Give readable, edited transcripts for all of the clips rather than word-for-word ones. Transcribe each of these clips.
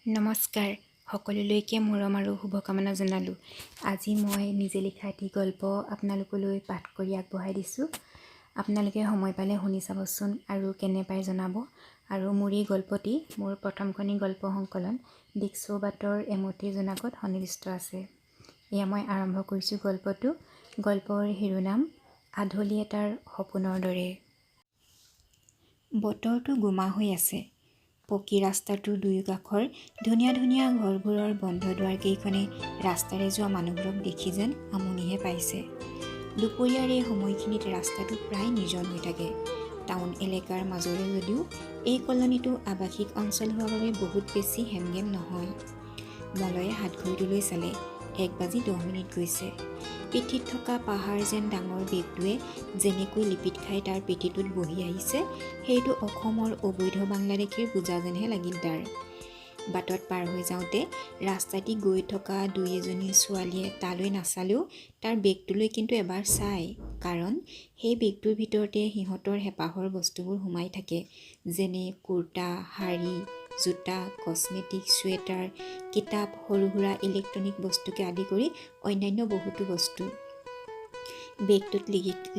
নমস্কাৰ, সকলোলৈকে মৰম আৰু শুভকামনা জনালোঁ। আজি মই নিজে লিখা এটি গল্প আপোনালোকলৈ পাঠ কৰি আগবঢ়াই দিছোঁ। আপোনালোকে সময় পালে শুনি চাবচোন আৰু কেনে পায় জনাব। আৰু মোৰ এই গল্পটি মোৰ প্ৰথমখনি গল্প সংকলন দিকচৌ বাটৰ এমুঠি জোনাকত সন্নিৱিষ্ট আছে। এয়া মই আৰম্ভ কৰিছোঁ গল্পটো। গল্পৰ শিৰোনাম আধলি এটাৰ সপোনৰ দৰে। বতৰটো গোমা হৈ আছে। পকী ৰাস্তাটোৰ দুয়োকাষৰ ধুনীয়া ধুনীয়া ঘৰবোৰৰ বন্ধ দুৱাৰকেইখনে ৰাস্তাৰে যোৱা মানুহবোৰক দেখি যেন আমনিহে পাইছে। দুপৰীয়াৰ এই সময়খিনিত ৰাস্তাটো প্ৰায় নিৰ্জন হৈ থাকে। টাউন এলেকাৰ মাজৰে যদিও এই কলনীটো আৱাসিক অঞ্চল হোৱা বাবে বহুত বেছি হেমগেম নহয়। মলয়ে হাতঘড়ীটোলৈ চালে, 1 বাজি 10 মিনিট গৈছে। পিঠিত থকা পাহাৰ যেন ডাঙৰ বেগটোৱে যেনেকৈ লিপিট খাই তাৰ পিঠিটোত বহি আহিছে, সেইটো অসমৰ অবৈধ বাংলাদেশীৰ বোজা যেনহে লাগিল তাৰ। বাটত পাৰ হৈ যাওঁতে ৰাস্তাদি গৈ থকা দুই এজনী ছোৱালীয়ে তালৈ নাচালেও তাৰ বেগটোলৈ কিন্তু এবাৰ চায়, কাৰণ সেই বেগটোৰ ভিতৰতে সিহঁতৰ হেঁপাহৰ বস্তুবোৰ সোমাই থাকে, যেনে কুৰ্তা, শাৰী, জোতা, কছমেটিক, চুৱেটাৰ, কিতাপ, সৰু সুৰা ইলেক্ট্ৰনিক বস্তুকে আদি কৰি অন্যান্য বহুতো বস্তু। বেগটোত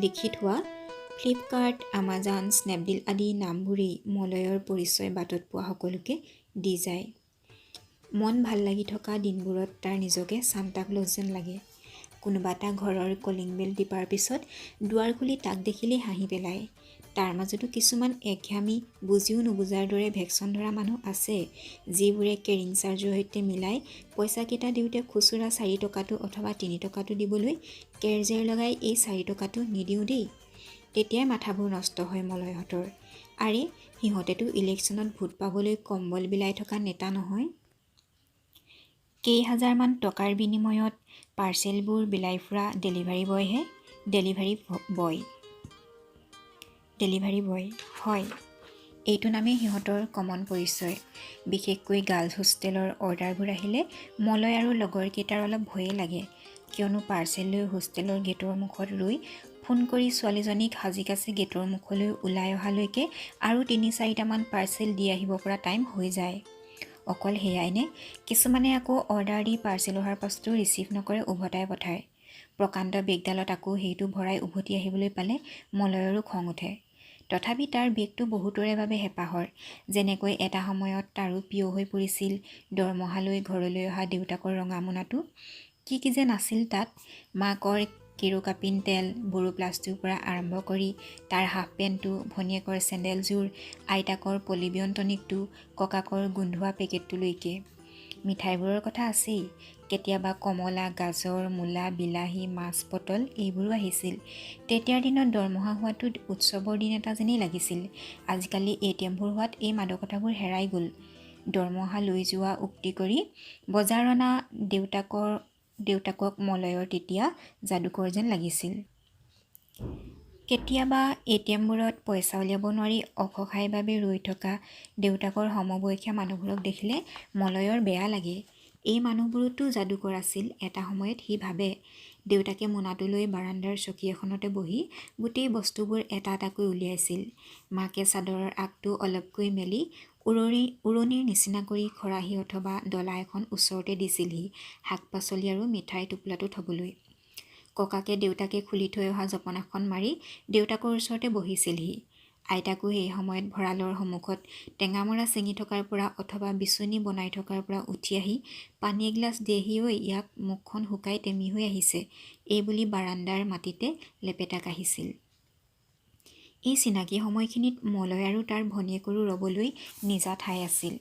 লিখি থোৱা ফ্লিপকাৰ্ট, আমাজন, স্নেপডিল আদি নামবোৰেই মলয়ৰ পৰিচয় বাটত পোৱা সকলোকে দি যায়। মন ভাল লাগি থকা দিনবোৰত তাৰ নিজকে চান্তাক্লজ যেন লাগে। কোনোবা এটা ঘৰৰ কলিং বেল টিপাৰ পিছত দুৱাৰ খুলি তাক দেখিলেই হাঁহি পেলায়। তাৰ মাজতো কিছুমান একঘেয়ামী, বুজিও নুবুজাৰ দৰে ভেকচন ধৰা মানুহ আছে, যিবোৰে কেৰিং চাৰ্জৰ সৈতে মিলাই পইচাকেইটা দিওঁতে খুচুৰা 4 টকাটো অথবা 3 টকাটো দিবলৈ কেৰজেৰ লগাই, "এই 4 টকাটো নিদিওঁ দেই।" তেতিয়াই মাথাবোৰ নষ্ট হয় মলয়হঁতৰ। আৰে, সিহঁতেতো ইলেকশ্যনত ভোট পাবলৈ কম্বল বিলাই থকা নেতা নহয়। কেইহাজাৰমান টকাৰ বিনিময়ত পাৰ্চেলবোৰ বিলাই ফুৰা ডেলিভাৰী বয়হে। ডেলিভাৰী বয়, ডেলিভাৰী বয়, হয়, এইটো নামেই সিহঁতৰ কমন পৰিচয়। বিশেষকৈ গাৰ্লছ হোষ্টেলৰ অৰ্ডাৰবোৰ আহিলে মলয় আৰু লগৰকেইটাৰ অলপ ভয়েই লাগে, কিয়নো পাৰ্চেল লৈ হোষ্টেলৰ গেটৰ মুখত ৰৈ ফোন কৰি ছোৱালীজনীক সাজি কাচি গেটৰ মুখলৈ ওলাই অহালৈকে আৰু তিনি চাৰিটামান পাৰ্চেল দি আহিব পৰা টাইম হৈ যায়। অকল সেয়াই নে, কিছুমানে আকৌ অৰ্ডাৰ দি পাৰ্চেল অহাৰ পাছতো ৰিচিভ নকৰে, উভতাই পঠায়। প্ৰকাণ্ড বেগডালত আকৌ সেইটো ভৰাই উভতি আহিবলৈ পালে মলয়ৰো খং উঠে। তথাপি তাৰ বেগটো বহুতৰে বাবে হেঁপাহৰ, যেনেকৈ এটা সময়ত তাৰো প্ৰিয় হৈ পৰিছিল দৰমহা লৈ ঘৰলৈ অহা দেউতাকৰ ৰঙা মোনাটো। কি কি যে নাছিল তাত! মাকৰ কেৰোকাপিন তেল, বড়োপ্লাছটোৰ পৰা আৰম্ভ কৰি তাৰ হাফ পেণ্টটো, ভনীয়েকৰ চেণ্ডেলযোৰ, আইতাকৰ পলিবিয়ন টনিকটো, ককাকৰ গোন্ধোৱা পেকেটটোলৈকে। মিঠাইবোৰৰ কথা আছেই। কেতিয়াবা কমলা, গাজৰ, মূলা, বিলাহী, মাছ, পটল এইবোৰো আহিছিল। তেতিয়াৰ দিনত দৰমহা হোৱাটো উৎসৱৰ দিন এটা যেনেই লাগিছিল। আজিকালি এ.টি.এমবোৰ হোৱাত এই মাদকতাবোৰ হেৰাই গ'ল। দৰমহা লৈ যোৱা উক্তি কৰি বজাৰ অনা দেউতাকক মলয়ৰ তেতিয়া যাদুকৰ যেন লাগিছিল। কেতিয়াবা এ.টি.এমবোৰত পইচা উলিয়াব নোৱাৰি অসহায় বাবে ৰৈ থকা দেউতাকৰ সমবয়সীয়া মানুহবোৰক দেখিলে মলয়ৰ বেয়া লাগে। এই মানুহবোৰোতো যাদুকৰ আছিল এটা সময়ত, সি ভাবে। দেউতাকে মোনাটো লৈ বাৰাণ্ডাৰ চকী এখনতে বহি গোটেই বস্তুবোৰ এটা এটাকৈ উলিয়াইছিল। মাকে চাদৰৰ আগটো অলপকৈ মেলি ওৰণিৰ নিচিনা কৰি খৰাহী অথবা ডলা এখন ওচৰতে দিছিলহি শাক পাচলি আৰু মিঠাইৰ টোপোলাটো থ'বলৈ। ককাকে দেউতাকে খুলি থৈ অহা জপনাখন মাৰি দেউতাকৰ ওচৰতে বহিছিলহি। আইতাকো সেই সময়ত ভঁৰালৰ সন্মুখত টেঙামৰা ছিঙি থকাৰ পৰা অথবা বিচনী বনাই থকাৰ পৰা উঠি আহি, "পানী এগিলাচ দেহি ঐ ইয়াক, মুখখন শুকাই টেমি হৈ আহিছে," এইবুলি বাৰাণ্ডাৰ মাটিতে লেপেটা কাঢ়িছিল। এই চিনাকি সময়খিনিত মলয় আৰু তাৰ ভনীয়েকৰো ৰ'বলৈ নিজা ঠাই আছিল।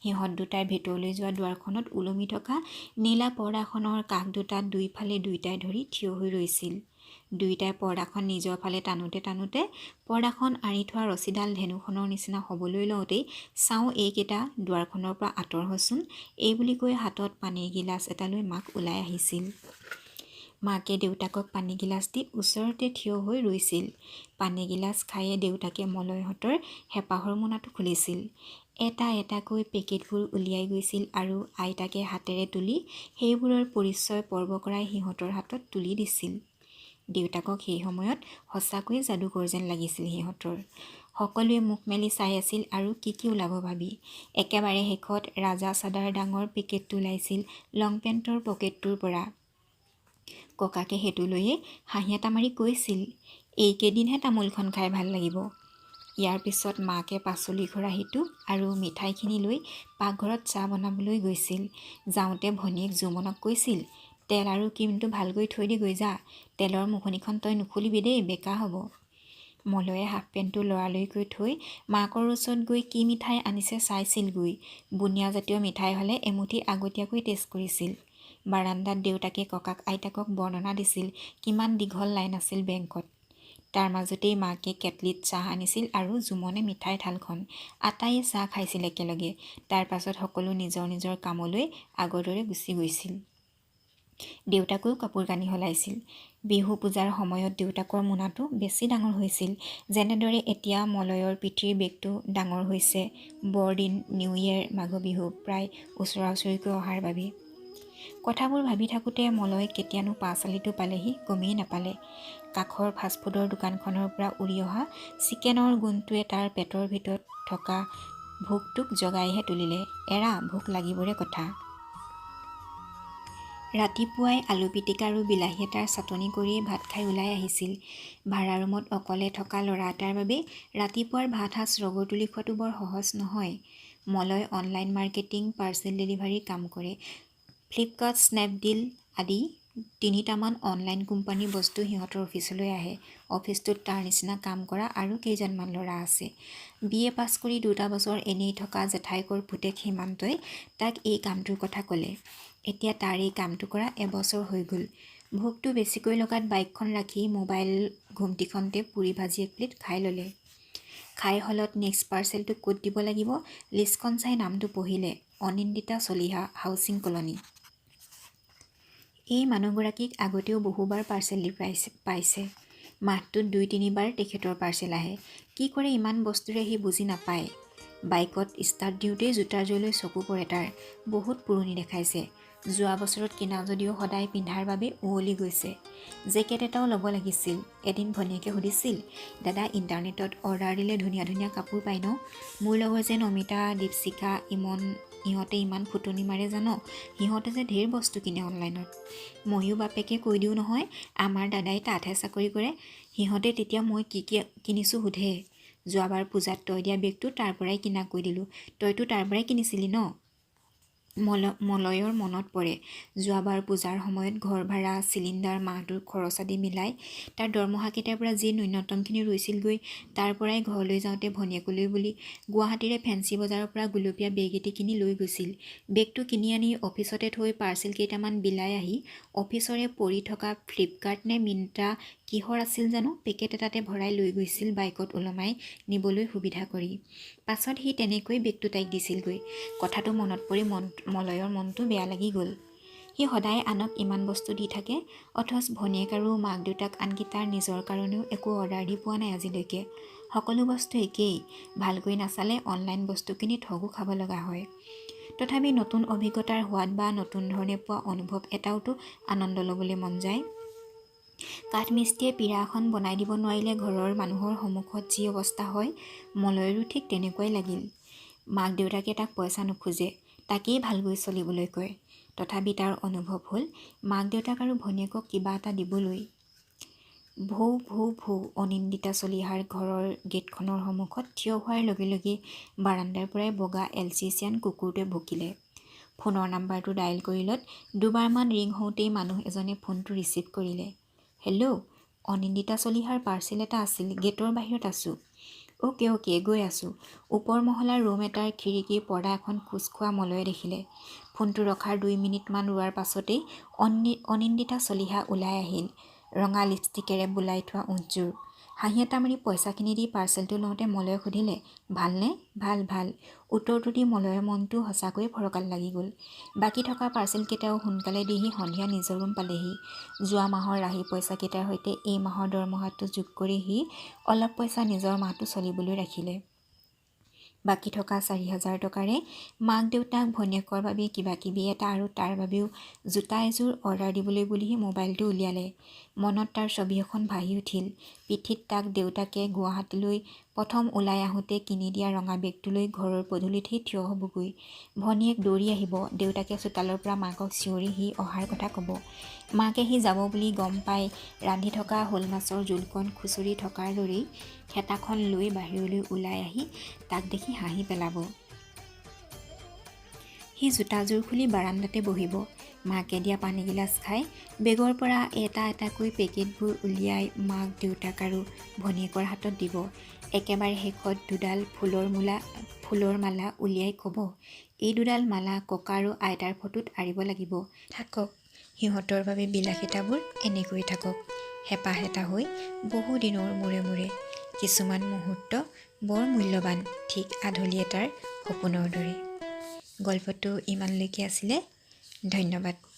সিহঁত দুটাই ভিতৰলৈ যোৱা দুৱাৰখনত ওলমি থকা নীলা পৰ্দাখনৰ কাষ দুটাত দুইফালে দুয়োটাই ধৰি থিয় হৈ ৰৈছিল। দুয়োটাই পৰ্দাখন নিজৰ ফালে টানোতে টানোতে পৰ্দাখন আঁৰি থোৱা ৰছীডাল ধেনুখনৰ নিচিনা হ'বলৈ লওঁতেই, "চাওঁ এইকেইটা, দুৱাৰখনৰ পৰা আঁতৰ হচোন," এইবুলি কৈ হাতত পানীৰ গিলাচ এটা লৈ মাক ওলাই আহিছিল। মাকে দেউতাকক পানীগিলাচ দি ওচৰতে থিয় হৈ ৰৈছিল। পানীগিলাচ খায়ে দেউতাকে মলয়হঁতৰ হেঁপাহৰ মোনাটো খুলিছিল। এটা এটাকৈ পেকেটবোৰ উলিয়াই গৈছিল আৰু আইতাকে হাতেৰে তুলি সেইবোৰৰ পৰিচয় পৰ্ব কৰাই সিহঁতৰ হাতত তুলি দিছিল। দেউতাকক সেই সময়ত সঁচাকৈয়ে যাদুকৰ যেন লাগিছিল সিহঁতৰ। সকলোৱে মুখ মেলি চাই আছিল আৰু কি কি ওলাব ভাবি। একেবাৰে শেষত ৰাজা চাদাৰ ডাঙৰ পেকেটটো ওলাইছিল লং পেণ্টৰ পকেটটোৰ পৰা। ককাকে সেইটো লৈয়ে হাঁহি এটা মাৰি কৈছিল, এইকেইদিনহে তামোলখন খাই ভাল লাগিব। ইয়াৰ পিছত মাকে পাচলি খৰাহীটো আৰু মিঠাইখিনি লৈ পাকঘৰত চাহ বনাবলৈ গৈছিল। যাওঁতে ভনীয়েক জুমনক কৈছিল, তেল আৰু ক্ৰীমটো ভালকৈ থৈ দেগৈ যা, তেলৰ মুখনিখন তই নুখুলিবি দেই, বেকা হ'ব। মলয়ে হাফ পেণ্টটো লৰালৰিকৈ থৈ মাকৰ ওচৰত গৈ কি মিঠাই আনিছে চাইছিলগৈ। বুনিয়াজাতীয় মিঠাই হ'লে এমুঠি আগতীয়াকৈ টেষ্ট কৰিছিল। বাৰাণ্ডাত দেউতাকে ককাক আইতাকক বৰ্ণনা দিছিল কিমান দীঘল লাইন আছিল বেংকত। তাৰ মাজতেই মাকে কেটলিত চাহ আনিছিল আৰু জুমনে মিঠাই থালখন। আটাইয়ে চাহ খাইছিল একেলগে। তাৰ পাছত সকলো নিজৰ নিজৰ কামলৈ আগৰ দৰে গুচি গৈছিল। দেউতাকেও কাপোৰ কানি সলাইছিল। বিহু পূজাৰ সময়ত দেউতাকৰ মোনাটো বেছি ডাঙৰ হৈছিল, যেনেদৰে এতিয়া মলয়ৰ পিঠিৰ বেগটো ডাঙৰ হৈছে বৰদিন, নিউ ইয়েৰ, মাঘ বিহু প্ৰায় ওচৰা ওচৰিকৈ অহাৰ বাবে। কথাবোৰ ভাবি থাকোঁতে মলয় কেতিয়ানো পাঁচআলিটো পালেহি গমেই নাপালে। কাষৰ ফাষ্টফুডৰ দোকানখনৰ পৰা উৰি অহা চিকেনৰ গোন্ধটোৱে তাৰ পেটৰ ভিতৰত থকা ভোকটোক জগাইহে তুলিলে। এৰা, ভোক লাগিবৰে কথা। ৰাতিপুৱাই আলু পিটিকা আৰু বিলাহী এটাৰ চাটনি কৰিয়েই ভাত খাই ওলাই আহিছিল। ভাড়া ৰুমত অকলে থকা ল'ৰা এটাৰ বাবে ৰাতিপুৱাৰ ভাত সাঁজ ৰগৰ তুলি খোৱাটো বৰ সহজ নহয়। মলয় অনলাইন মাৰ্কেটিং, পাৰ্চেল ডেলিভাৰীৰ কাম কৰে। ফ্লিপকাৰ্ট, স্নেপডিল আদি তিনিটামান অনলাইন কোম্পানীৰ বস্তু সিহঁতৰ অফিচলৈ আহে। অফিচটোত তাৰ নিচিনা কাম কৰা আৰু কেইজনমান ল'ৰা আছে। বি এ পাছ কৰি দুটা বছৰ এনেই থকা জেঠায়েকৰ পুতেক সীমান্তই তাক এই কামটোৰ কথা ক'লে। এতিয়া তাৰ এই কামটো কৰা এবছৰ হৈ গ'ল। ভোকটো বেছিকৈ লগাত বাইকখন ৰাখি মোবাইল ঘুমটিখনতে পুৰি ভাজি এক প্লেট খাই ল'লে। খাই হ'লত নেক্সট পাৰ্চেলটো ক'ত দিব লাগিব লিষ্টখন চাই নামটো পঢ়িলে, অনিন্দিতা চলিহা, হাউচিং কলনী। এই মানুহগৰাকীক আগতেও বহুবাৰ পাৰ্চেল দি পাইছে। মাহটোত দুই তিনিবাৰ তেখেতৰ পাৰ্চেল আহে। কি কৰে ইমান বস্তুৰে সি বুজি নাপায়। বাইকত ষ্টাৰ্ট দিওঁতেই জোতাযোৰলৈ চকু পৰে তাৰ। বহুত পুৰণি দেখাইছে। যোৱা বছৰত কিনা যদিও সদায় পিন্ধাৰ বাবে উৱলি গৈছে। জেকেট এটাও ল'ব লাগিছিল। এদিন ভনীয়েকে সুধিছিল, দাদা ইণ্টাৰনেটত অৰ্ডাৰ দিলে ধুনীয়া ধুনীয়া কাপোৰ পায় ন? মোৰ লগৰ যে নমিতা, দীপশিখা, ইমন ইহঁতে ইমান ফুটনি মাৰে জান, সিহঁতে যে ঢেৰ বস্তু কিনে অনলাইনত। ময়ো বাপেকে কৈ দিওঁ নহয়, আমাৰ দাদাই তাতহে চাকৰি কৰে। সিহঁতে তেতিয়া মই কি কি কিনিছোঁ সোধে। যোৱাবাৰ পূজাত তই দিয়া বেগটো তাৰ পৰাই কিনা কৈ দিলোঁ, তইতো তাৰ পৰাই কিনিছিলি ন? মলয়ৰ মনত পৰে, যোৱাবাৰ পূজাৰ সময়ত ঘৰ ভাড়া, চিলিণ্ডাৰ, মাহটোৰ খৰচ আদি মিলাই তাৰ দৰমহাকেইটাৰ পৰা যি ন্যূনতমখিনি ৰৈছিলগৈ, তাৰ পৰাই ঘৰলৈ যাওঁতে ভনীয়েকলৈ বুলি গুৱাহাটীৰে ফেঞ্চি বজাৰৰ পৰা গুলপীয়া বেগ এটি কিনি লৈ গৈছিল। বেগটো কিনি আনি অফিচতে থৈ পাৰ্চেল কেইটামান বিলাই আহি অফিচৰে পৰি থকা ফ্লিপকাৰ্ট নে মিণ্ট্ৰা কিহৰ আছিল জানো, পেকেট এটাতে ভৰাই লৈ গৈছিল বাইকত ওলমাই নিবলৈ সুবিধা কৰি। পাছত সি তেনেকৈ বেগটো তাইক দিছিলগৈ। কথাটো মনত পৰি মলয়ৰ মনটো বেয়া লাগি গ'ল। সি সদায় আনক ইমান বস্তু দি থাকে, অথচ ভনীয়েক আৰু মাক দেউতাক আনকি তাৰ নিজৰ কাৰণেও একো অৰ্ডাৰ দি পোৱা নাই আজিলৈকে। সকলো বস্তু একেই, ভালকৈ নাচালে অনলাইন বস্তু কিনি ঠগো খাব লগা হয়। তথাপি নতুন অভিজ্ঞতাৰ সোৱাদ বা নতুন ধৰণে পোৱা অনুভৱ এটাওতো আনন্দ ল'বলৈ মন যায়। কাঠমিস্ত্ৰীয়ে পীৰা এখন বনাই দিব নোৱাৰিলে ঘৰৰ মানুহৰ সন্মুখত যি অৱস্থা হয়, মলয়ৰো ঠিক তেনেকুৱাই লাগিল। মাক দেউতাকে তাক পইচা নোখোজে, তাকেই ভালকৈ চলিবলৈ কয়। তথাপি তাৰ অনুভৱ হ'ল মাক দেউতাক আৰু ভনীয়েকক কিবা এটা দিবলৈ। ভৌ ভৌ ভৌ অনিন্দিতা চলিহাৰ ঘৰৰ গেটখনৰ সন্মুখত থিয় হোৱাৰ লগে লগে বাৰাণ্ডাৰ পৰাই বগা এলচিচিয়ান কুকুৰটোৱে ভুকিলে। ফোনৰ নাম্বাৰটো ডায়েল কৰিলত দুবাৰমান ৰিং হওঁতেই মানুহ এজনে ফোনটো ৰিচিভ কৰিলে। হেল্ল', অনিন্দিতা চলিহাৰ পাৰ্চেল এটা আছিল, গেটৰ বাহিৰত আছোঁ। অ'কে অ'কে, গৈ আছোঁ। ওপৰ মহলাৰ ৰুম এটাৰ খিৰিকীৰ পৰ্দা এখন খোজ খোৱা মলয়ে দেখিলে। ফোনটো ৰখাৰ 2 মিনিটমান ৰোৱাৰ পাছতেই অনিন্দিতা চলিহা ওলাই আহিল, ৰঙা লিপষ্টিকেৰে বোলাই থোৱা ওঁঠযোৰ। হাঁহি এটা মাৰি পইচাখিনি দি পাৰ্চেলটো লওঁতে মলয়ে সুধিলে, ভালনে? ভাল ভাল। উত্তৰটো দি মলয়ৰ মনটো সঁচাকৈয়ে ফৰকাল লাগি গ'ল। বাকী থকা পাৰ্চেলকেইটাও সোনকালে দি সি সন্ধিয়া নিজৰ ৰুম পালেহি। যোৱা মাহৰ ৰাহি পইচাকেইটাৰ সৈতে এই মাহৰ দৰমহাটো যোগ কৰি সি অলপ পইচা নিজৰ মাহটো চলিবলৈ ৰাখিলে। বাকী থকা 4000 টকাৰে মাক দেউতাক ভনীয়েকৰ বাবে কিবাকিবি এটা আৰু তাৰ বাবেও জোতা এযোৰ অৰ্ডাৰ দিবলৈ বুলি সি মোবাইলটো উলিয়ালে। মনত তাৰ ছবি এখন ভাহি উঠিল। পিঠিত তাক দেউতাকে গুৱাহাটীলৈ প্ৰথম ওলাই আহোঁতে কিনি দিয়া ৰঙা বেগটো লৈ ঘৰৰ পদূলিত সি থিয় হ'বগৈ। ভনীয়েক দৌৰি আহিব। দেউতাকে চোতালৰ পৰা মাকক চিঞৰি সি অহাৰ কথা ক'ব। মাকে সি যাব বুলি গম পাই ৰান্ধি থকা শ'ল মাছৰ জোলকণ খুচৰি থকাৰ দৰেই হেতাখন লৈ বাহিৰলৈ ওলাই আহি তাক দেখি হাঁহি পেলাব। সি জোতাযোৰ খুলি বাৰাণ্ডাতে বহিব। মাকে দিয়া পানীগিলাচ খাই বেগৰ পৰা এটা এটাকৈ পেকেটবোৰ উলিয়াই মাক, দেউতাক আৰু ভনীয়েকৰ হাতত দিব। একেবাৰে শেষত দুডাল ফুলৰ মালা উলিয়াই ক'ব, এই দুডাল মালা ককা আৰু আইতাৰ ফটোত আঁৰিব লাগিব। থাকক, সিহঁতৰ বাবে বিলাসিতাবোৰ এনেকৈ থাকক, হেঁপাহ এটা হৈ বহুদিনৰ মূৰে মূৰে। কিছুমান মুহূৰ্ত বৰ মূল্যৱান, ঠিক আধলি এটাৰ সপোনৰ দৰে। গল্পটো ইমানলৈকে আছিলে। ধন্যবাদ।